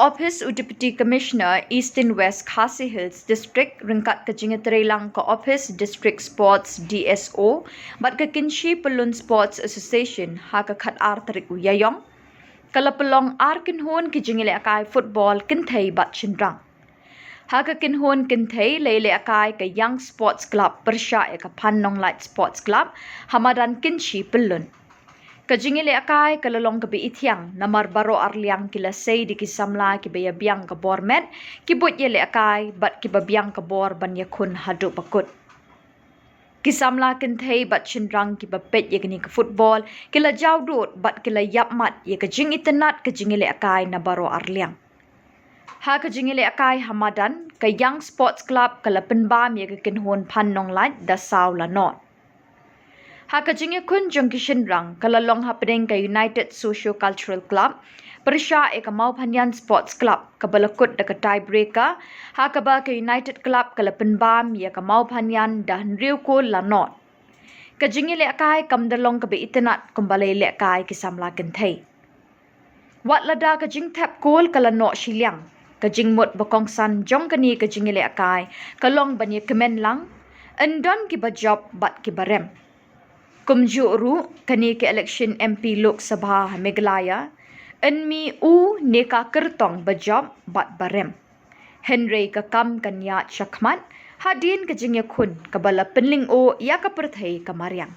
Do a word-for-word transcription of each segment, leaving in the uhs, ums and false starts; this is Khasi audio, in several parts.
Ophis u Deputy Commissioner Eastern West Khasi Hills District ryngkat ka jingïatreilang ka Ophis District Sports D S O bad ka Kynshi Pyllun Sports Association ha ka khatar tarik u Ïaïong ka la pynlong ar kynhun ki jingïalehkai football kynthei bad shynrang. Ha ka kynhun kynthei la ïalehkai ka Young Sports Club pyrshah ïa ka Phan Nonglait Sports Club ha madan Kynshi Pyllun. Ka jingïalehkai ka la long kaba ithiang namar baroh arliang ki la sei da ki samla kiba ïabiang ka bor met, ki buit ïalehkai bad kiba biang ka bor ban ïakhun haduh ba kut. Ki samla kynthei bad shynrang kiba peit ïa kane ka football ki la jaw dud bad ki la ïap mat ïa ka jingitynnad ka jingïalehkai na baroh arliang. Ha ka jingïalehkai ha madan, ka Young Sports Club ka la pynbam ïa ka kynhun Phan Nonglait da saw la nod. Ha ka jingïakhun jong ki shynrang ka la long hapdeng ka United Socio Cultural Club pyrshah ïa ka Mawphanian Sports Club kaba la kut da ka tiebreaker, ha kaba ka United Club ka la pynbam ïa ka Mawphanian da hynriew kol la nod. Ka jingïalehkai kam da long kaba itynnad kumba la ïalehkai ki samla kynthei. Wat lada ka jingthep kol ka la noh shiliang, ka jingmut ba kongsan jong kane ka jingïalehkai ka long ban ïakmen lang, yn don kiba jop bad kiba rem. Kumjuh ruh kane ka election M P Lok Sabha ha Meghalaya, yn mih u ne ka kyrtong ba jop bad ba rem. Hynrei ka kam kan ïaid shakhmat hadien ka jingïakhun kaba la pynlyngngoh ïa ka pyrthei ka mariang.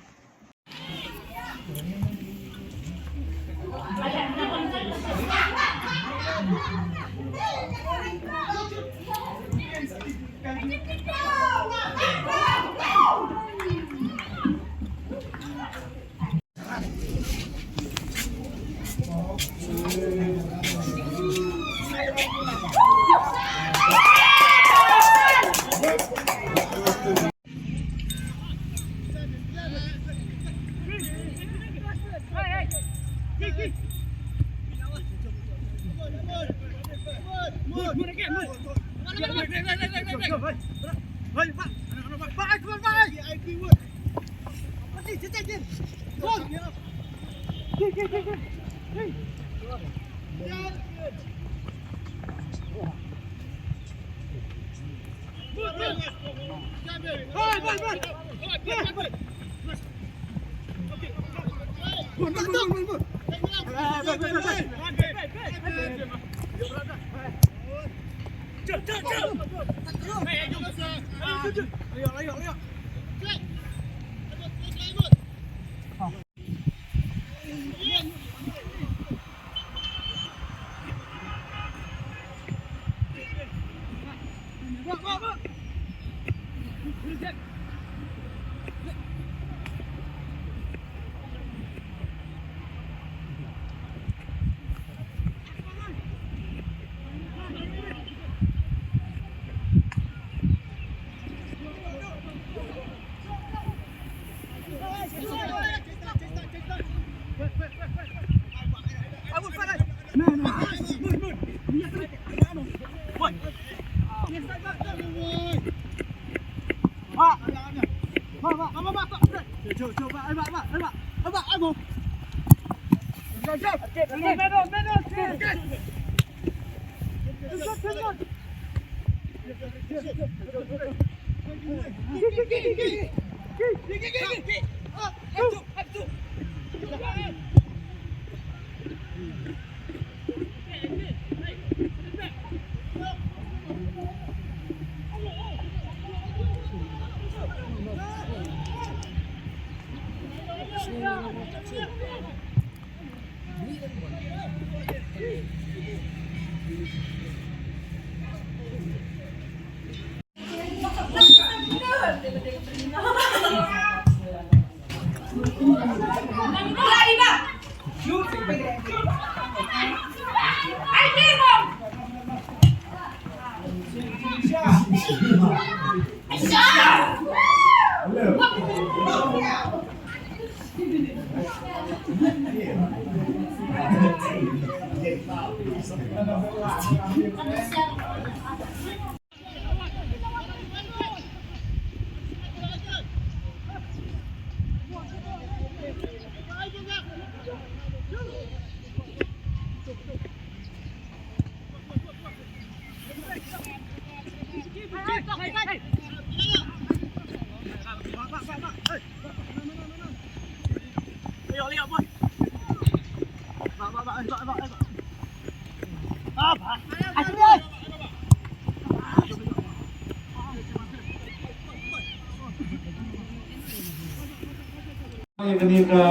Kane ka,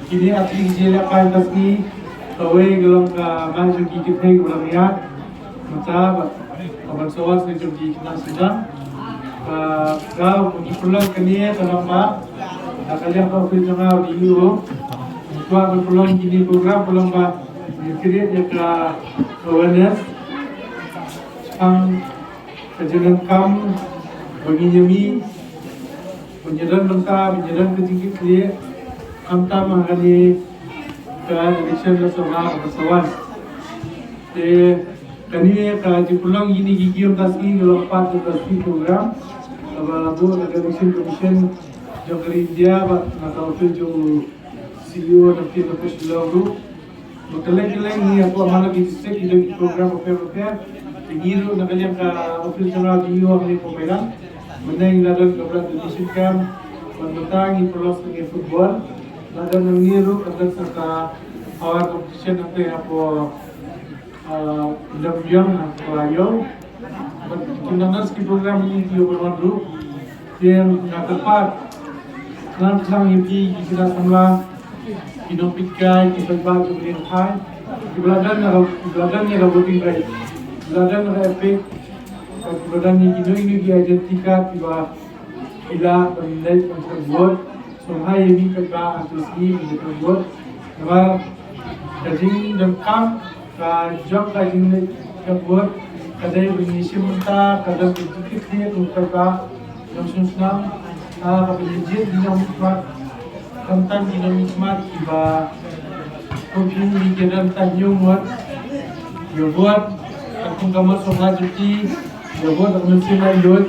kine ki jingïalehkai mynta ka sngi, kawei ka long ka match jong ki kynthei kaba la ïaid mynta, bad ka ban sa wan sha ki khynnah sngewdang. Ka, ka, ki pynlong kane ka long ba na ka liang ka office jong nga, D E O, kwah ban pynlong kine ki program, pynlong ba ngi create ïa ka awareness shaphang ka jingdonkam ba ngin ïa mih, ba ngin ïa don bynta, ba ngin ïa don ka jingkitkhlieh, khamtam ha kane ka election Lok Sabha kaba sa wan. Te kane ka jingpynlong ïa kine ki ïing ka sngi, ka long part jong ka sweep program kaba la buh da ka Election Commission jong ka India bad na ka office jong u C E O na ka Shillong ruh. Ba kylleng kylleng ngi hapoh man la ki district ngi don ki program bapher bapher. Te ngi ruh na ka liang ka office jong nga, D E O, hangne hapoh Mairang, mynne ngi la don ka blood donation camp. Bad mynta ngi pynlong sa kane ka football. La don hangne ruh, la don sa ka power competition hangtei hapoh, ah, Lumbiong, hapoh Ïew. Bad ki nang nang ki program ngi ïoh ban wan ruh. Te nga kyrpad khnang khnang ïa phi ki khynnah samla, ki nongpeitkai, ki paidbah jong ka ri Rakhine, kiba la don, kiba la don ïa ka voting right, kiba la don ïa ka EPIC, kiba la don ïa kino kino ki identity card, kiba ki lah ban leit ban vote. Sngewbha ïa mih paidbah ha kine ki sngi ban vote. Namar ka jingdonkam ka jong ka jingleit ka vote ka dei ban ïashim bynta, ka dei ban jingkitkhlieh ïa u paidbah nongshong shnong, ah, ka ban ïa jied ïa ki nongmihkhmat, khamtam ki nongmihkhmat kiba kum phi ki don tang hynñiew ngut ïa vote, ka kum ka mut sngewbha jong phi ïa vote, ka mynsiem laitluid.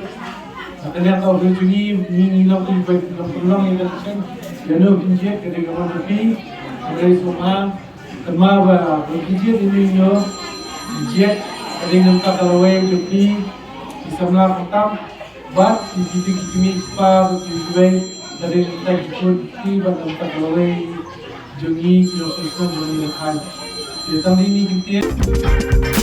Na ka liang ka office jong ngi, ngi, ngi long ki ba long pynlong ïa ka election. Ïa no phin jied, ka dei ka mon jong phi. Ka dei sngewbha. Kynmaw ba, ba phi jied ïa no ïa no, jied ka dei na ka bynta ka lawei jong phi ki samla khamtam. Bad ki, ki, ki, ki kmie ki kpa bad ki kiwei, ka dei na ka bynta ki khun ki kti bad na ka bynta ka lawei jong ngi ki nongshong shnong jong ngi Rakhine. Ïa tang kine ki ktien.